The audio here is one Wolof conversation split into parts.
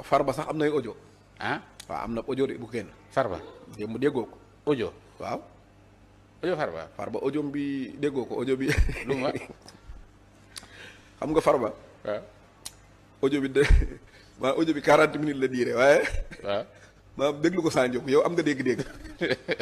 Farba sax am nay audio. ah waaw am na audio de bu kenn. Farba démb mu déggoo ko. audio waaw. audio Farba. Farba audio bi déggoo ko audio bi. lu ma xam nga Farba. waaw audio bi de maa audio bi 40 minutes la diire waaye. waaw maa déglu ko Sanjok yow am nga dégg-dégg.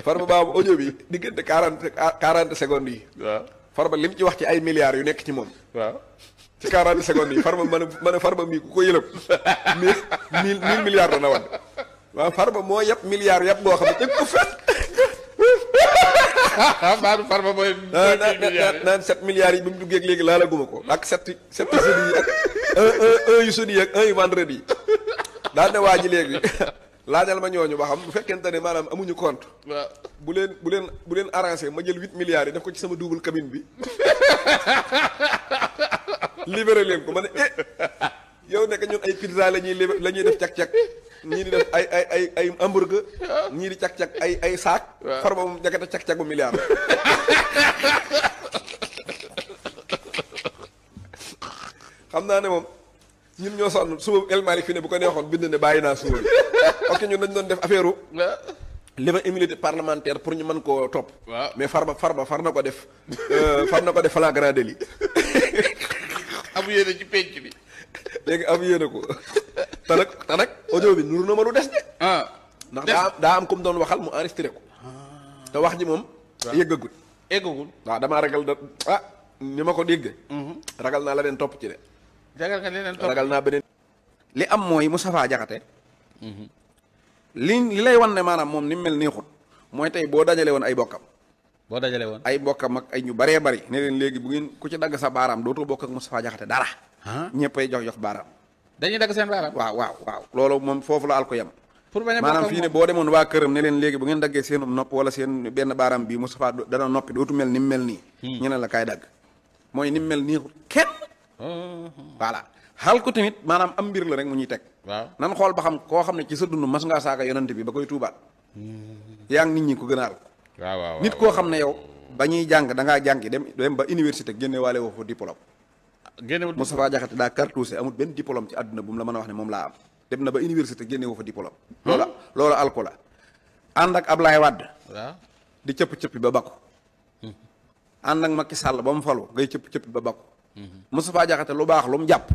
Farba baa audio bi diggante 40 secondes yi. waaw Farba lim ci wax ci ay milliards yu nekk ci moom. waaw ci 40 secondes yi Farba mën a Farba mii ku ko yëlëb 1000 milliards dana wan waaw Farba moo yëpp milliards yëpp boo xam ne teg ko fet baadu Farba mooy naan 7 milliards yi bi mu duggee léegi laala guma ko ak 7 jeudi yi ak un yu jeudi yi ak un yu vendredi yi daal ne waa ji léegi laajal ma ñooñu ba xam bu fekkente ne maanaam amuñu compte waaw bu leen arrangé ma jël 8 milliards yi def ko ci sama double cabine bi libéré leen ko ma ne yow nekk ñun ay pizza la ñuy def cak-cak ñii di def ay hamburger ñii di cak-cak ay saak Farba moom jakata cak-caku milliard xam naa ne moom ñun ñoo sonn suba El Malick fi ne bu ko neexoon bind ne bàyyi naa suba bi ok ñun dañ doon def affaire u leva immunité parlementaire pour ñu mën koo topp waaw mais Farba far na ko def flagrant délit amu yéene ci penc bi léegi am yéene ko te nag audio bi nuru na ma lu des de ndax daa am comme doon waxal mu enregistré ko te wax ji moom yëggagul eggagul waaw damaa ragal ni ma ko dégg ragal naa la leen topp ci de jagal nga leneen topp ragal naa beneen li am mooy Moustapha Diakhaté li lay wan ne maanaam moom ni mu mel neexut mooy tey boo dajale woon ay bokkam boo dajale woon ay bokkam ak ay ñu baree bari ne leen léegi bu ngeen ku ci dagg sa baaraam dootoo bokk ak Moustapha Diakhaté dara ñëppay jox baaraam dañuy dagg seen baaraam waaw loolu moom foofu la al ko yem pour bañ a maanaam fii ne boo demoon waa këram ne leen léegi bu ngeen daggee seen nopp wala seen benn baaraam bii Moustapha dana noppi dootu mel ni mu mel nii ñu ne la kaay dagg mooy ni mu mel neexut kenn voilà xal ko tamit maanaam am mbir la rek mu ñuy teg waaw nan xool ba xam koo xam ne ci sa dund mas ngaa saaga yonante bi ba koy tuubaat yaa ngi nit ñi ko gën a al waaw nit koo xam ne yow ba ñuy jàng da ngaa jàngi dem ba université génne waale woo fa diplôme génnewul Moustapha Diakhaté daa cartouché amul benn diplôme ci àdduna bu mu la mën a wax ne moom laa am dem na ba université génne woo fa diplôme loola alko la ànd ak Ablaye Wade waaw di cëpp-cëppi ba bakku ànd ak Macky Sall ba mu falu ngay cëpp-cëppi ba bakku Moustapha Diakhaté lu baax lu mu jàpp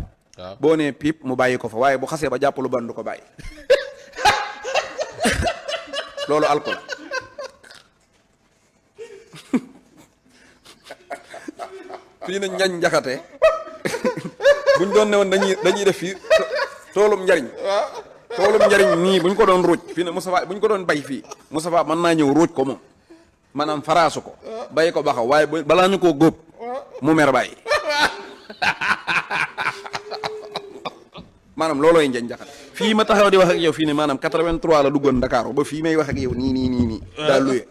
boo nee piip mu bàyyi ko fa waaye bu xasee ba jàpp lu ban du ko bàyyi loolu alko la fii na Njañ Diakhaté buñ doon ne woon dañuy def fii toolum njariñ nii buñ ko doon ruuj fii ne Moustapha buñ ko doon bay fii Moustapha mën naa ñëw ruuj ko moom maanaam faraasu ko bay ko baxaw waaye balaa ñu koo góob mu mer bàyyi maanaam loolooy Njañ Diakhaté fii ma taxaw di wax ak yow fii ne maanaam 83 la duggoon Dakar ba fii may wax ak yow nii daa luye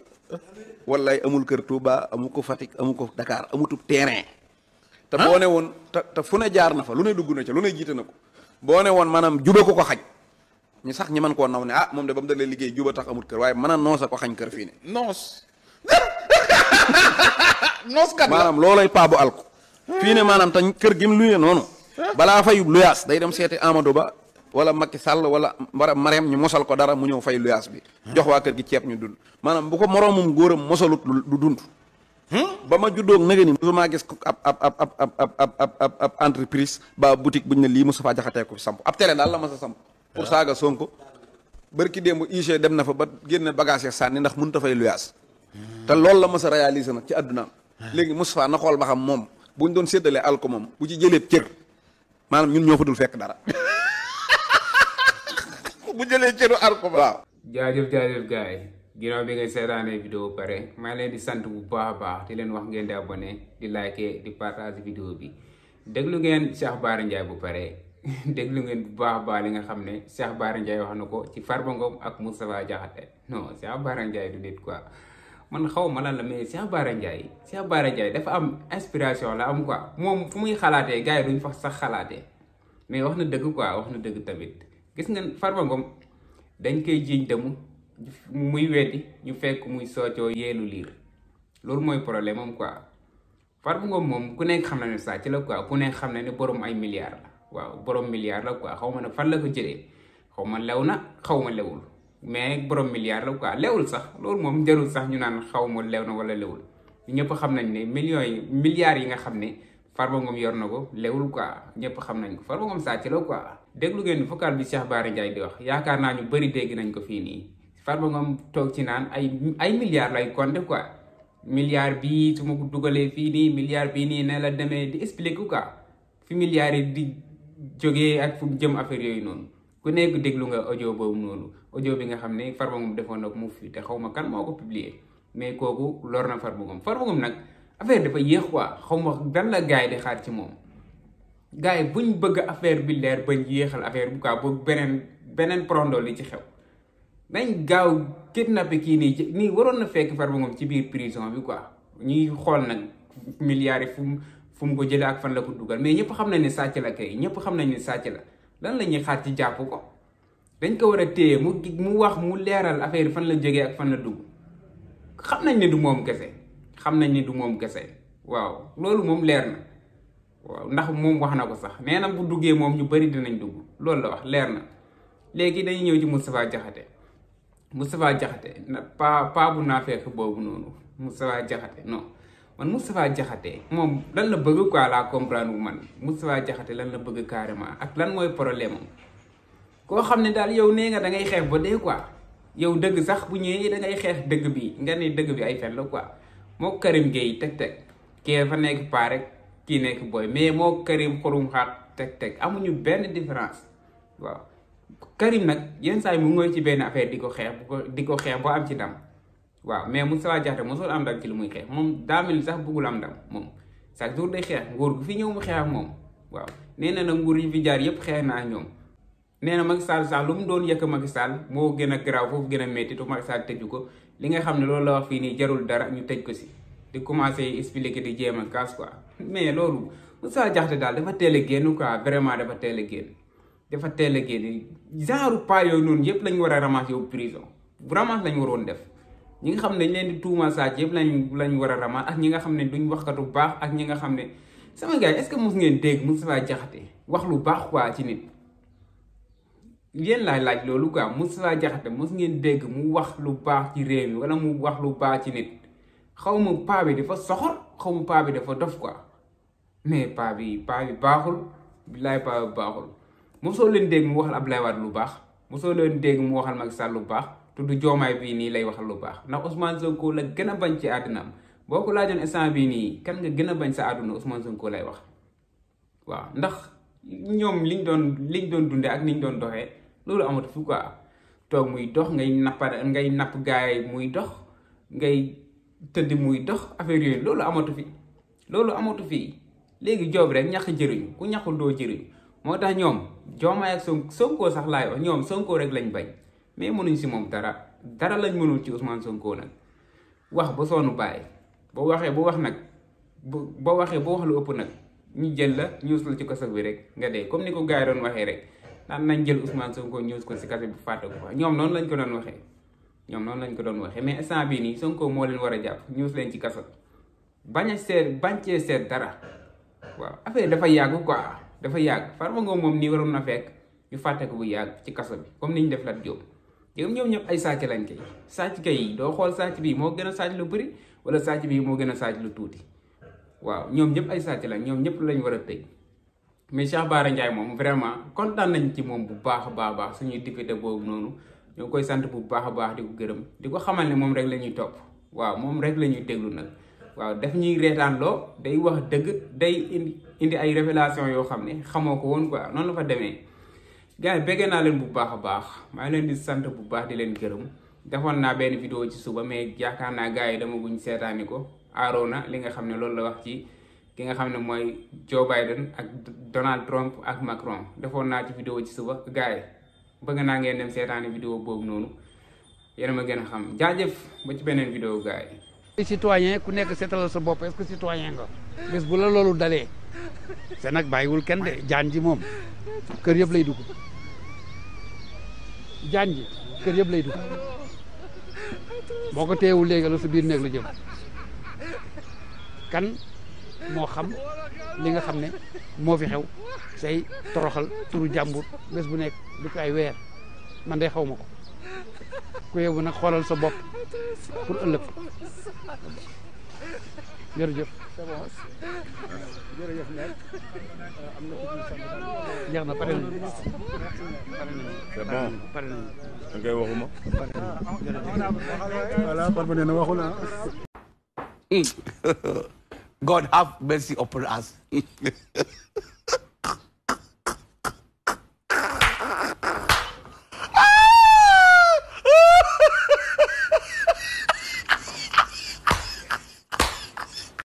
wallaay amul kër Touba amu ko Fatick amu ko Dakar amutub terrain te boo ne woon te fu ne jaar na fa lu ne dugg na ca lu ne jiite na ko boo ne woon maanaam juba ko xañ ñu sax ñi mën koo naw ne moom de ba mu dalee liggéey juba tax amul kër waaye mën a noosa ko xañ kër fii ne noos kat maanaam loolay paabu alko fii ne maanaam te kër gi mu luye noonu balaa fayub luyaas day dem seeti Amadou Ba wala Macky Sall wala Marème ñu mosal ko dara mu ñëw fay luyaas bi jox waa kër gi ceeb ñu dund maanaam bu ko moroomum góoram mosalut du dund ba ma juddoog nage ni musuma gis ab entreprise ba boutique buñ ne lii Moustapha Diakhaté ko fi samp ab télé daal la ma sa samp pour saaga Sonko bërki démb IG dem na fa ba génne bagage sànni ndax mënut a fay luyaas te loolu la ma sa réaliser nag ci àddunaam léegi Moustapha na xool ba xam moom buñ doon séddalee al ko moom bu ci jëlee cër maanaam ñun ñoo fa dul fekk dara bu jëlee cëru al ko waaw jaajëf gars yi ginnaaw bi ngay seetaanee vidéo pare maa leen di sant bu baax a baax di leen wax ngeen di abonné di liker di partager vidéo bi déglu ngeen Cheikh Bara Ndiaye bu pare déglu ngeen bu baax a baax li nga xam ne Cheikh Bara Ndiaye wax na ko ci Farba Ngom ak Moustapha Diakhaté non Cheikh Bara Ndiaye du nit quoi man xaw ma lan la mais Cheikh Bara Ndiaye dafa am inspiration la am quoi moom fu muy xalaatee gars yi duñ fa sax xalaatee mais wax na dëgg quoi wax na dëgg tamit gis ngeen Farba Ngom dañ koy jiiñ demu muy weddi ñu fekk muy soocoo yeelu liir loolu mooy problème am quoi Farba Ngom moom ku nekk xam na ne sàcc la quoi ku nekk xam na ne borom ay milliards la waaw borom milliards la quoi xaw ma nag fan la ko jëlee xaw ma lew na xaw ma lewul mais borom milliard la quoi lewul sax loolu moom jarul sax ñu naan xaw ma lew na wala lewul ñëpp xam nañ ne milliards yi nga xam ne Farba Ngom yor na ko lewul quoi ñëpp xam nañ ko Farba Ngom sàcc la quoi. déglu ngeen vocal bi Cheikh Bara Ndiaye di wax yaakaar naa ñu bëri dégg nañ ko fii nii Farba Ngom toog ci naan ay milliards lay compter quoi milliard bii su ma ko dugalee fii nii milliard bii nii ne la demee di expliquer quoi fi milliards yi di jógee ak fu mu jëm affaire yooyu noonu ku nekk déglu nga audio boobu noonu audio bi nga xam ne Farba Ngom defoon na ko mu fi te xaw ma kan moo ko publier mais kooku lor na Farba Ngom nag affaire dafa yéex quoi xaw ma dan la gars yi di xaar ci moom gars yi buñ bëgg affaire bi leer bañ yéexal affaire bu quoi boobu beneen prondo li ci xew nañ gaaw kidnappé kii nii waroon na fekk Farba Ngom ci biir prison bi quoi ñuy xool nag milliards yi fu mu ko jëlee ak fan la ko dugal mais ñëpp xam nañ ne sàcc la kay ñëpp xam nañ ne sàcc la lan la ñuy xaar ci jàpp ko dañ ko war a téye mu wax mu leeral affaire yi fan la jógee ak fan la dugg xam nañ ne du moom kese waaw loolu moom leer na waaw ndax moom wax na ko sax nee na bu duggee moom ñu bëri dinañ dugg loolu la wax leer na léegi dañuy ñëw ci Moustapha Diakhaté na pa bu naa fekk boobu noonu Moustapha Diakhaté non man Moustapha Diakhaté moom lan la bëgg quoi laa comprendre wu man Moustapha Diakhaté lan la bëgg carrément ak lan mooy problème am koo xam ne daal yow nee nga da ngay xeex ba dee quoi yow dëgg sax bu ñëwee da ngay xeex dëgg bi nga ne dëgg bi ay fen la quoi moo Karim Gueye teg kii dafa nekk paa rek kii nekk booy mais moo Karim xurum xaat teg amuñu benn différence waaw Karim nag yenn saa yi mu ngoy ci benn affaire di ko xeex boo am ci ndam waaw mais Moustapha Diakhaté mosul am ndam ci lu muy xeex moom daa mel ni sax bëggul am ndam moom chaque jour day xeex nguur gu fi ñëw mu xeex ak moom waaw nee na nag nguur yi fi jaar yëpp xeex na ak ñoom nee na Macky Sall sax lu mu doon yëkk Macky Sall moo gën a garaaw foofu gën a métti te Macky Sall tëju ko li nga xam ne loolu la wax fii nii jarul dara ñu tëj ko si di commencé expliquer di jéem a kaas quoi mais loolu Moustapha Diakhaté daal dafa teel a génn quoi vraiment dafa teel a génn genre pas yooyu noonu yëpp lañ war a ramasser yow prison ramas lañ waroon def ñi nga xam ne dañ leen di tuuma sàcc yëpp lañ war a ramas ak ñi nga xam ne duñ waxkatu baax ak ñi nga xam ne sama gars est-ce que mos ngeen dégg Moustapha Diakhaté wax lu baax quoi ci nit yéen laay laaj loolu quoi Moustapha Diakhaté mos ngeen dégg mu wax lu baax ci réew mi wala mu wax lu baax ci nit xaw ma paa bi dafa soxor xaw ma paa bi dafa dof quoi mais paa bi baaxul billaay paa bi baaxul mosoo leen dégg mu waxal Abdoulaye Wade lu baax mosoo leen dégg mu waxal Macky Sall lu baax tudd Diomaye bii nii lay waxal lu baax ndax Ousmane Sonko la gën a bañ ci àddinaam boo ko laajoon instant bii nii kan nga gën a bañ sa àdduna Ousmane Sonko lay wax waaw ndax ñoom liñ doon dundee ak niñ doon doxee loolu amatu fi quoi toog muy dox ngay napp gaay muy dox ngay tëdd muy dox affaire yooyu loolu amatu fi léegi joob rek ñax jëriñu ku ñaxul doo jëriñu moo tax ñoom Diomaye ak Sonko sax laay wax ñoom Sonko rek lañ bañ mais mënuñ si moom dara lañ mënul ci Ousmane Sonko nag wax ba sonn bàyyi boo waxee ba wax lu ëpp nag ñu jël la ñuus la ci kaso bi rek nga dee comme ni ko gars yi doon waxee rek naan nañ jël Ousmane Sonko ñuus ko si kaso bi fàtte ko fa ñoom noonu lañ ko doon waxee mais instant bii nii Sonko moo leen war a jàpp ñuus leen ci kaso bañ cee seet dara waaw affaire dafa yàgg quoi dafa yàgg Farba Ngom moom nii waroon na fekk ñu fàtte ko bu yàgg ci kaso bi comme ni ñu def Lat Diop ñoom ñëpp ay sàcc lañ kay sàcc kay doo xool sàcc bii moo gën a sàcc lu bëri wala sàcc bii moo gën a sàcc lu tuuti waaw ñoom ñëpp ay sàcc lañ ñoom ñëpp lañ war a tëj mais Cheikh Bara Ndiaye moom vraiment kontaan nañ ci moom bu baax a baax suñuy député boobu noonu ñoo ngi koy sant bu baax a baax di ko gërëm di ko xamal ne moom rek la ñuy topp waaw moom rek la ñuy déglu nag waaw daf ñuy reetaan loo day wax dëgg day indi ay révélation yoo xam ne xamoo ko woon quoi noonu la fa demee gars yi béggee naa leen bu baax a baax maa ngi leen di sant bu baax di leen gërëm defoon naa benn vidéo ci suba mais yaakaar naa gars yi dama guñ seetaani ko aaroona li nga xam ne loolu la wax ci ki nga xam ne mooy Joe Biden ak Donald Trump ak Macron defoon naa ci vidéo ci suba gars yi bëgg naa ngeen dem seetaani vidéo boobu noonu yéen a ma gën a xam jaajëf ba ci beneen vidéo gars yi citoyen ku nekk seetalal sa bopp est-ce que citoyen nga bés bu la loolu dalee te nag bàyyiwul kenn de jaan ji moom kër yëpp lay dugg jaan ji kër yëpp lay dugg boo ko teewul léegi la sa biir néeg la jëm kan moo xam li nga xam ne moo fi xew say toroxal turu jàmbur bés bu nekk du ko ay weer man de xaw ma ko ku yebu nag xoolal sa bopp pour ëllëg jërëjëf c'est bon jërëjëf mère am na jeex na pare nañu c'est bon pare nañu da ngay waxuma voilà par na waxu na God have mercy upon us.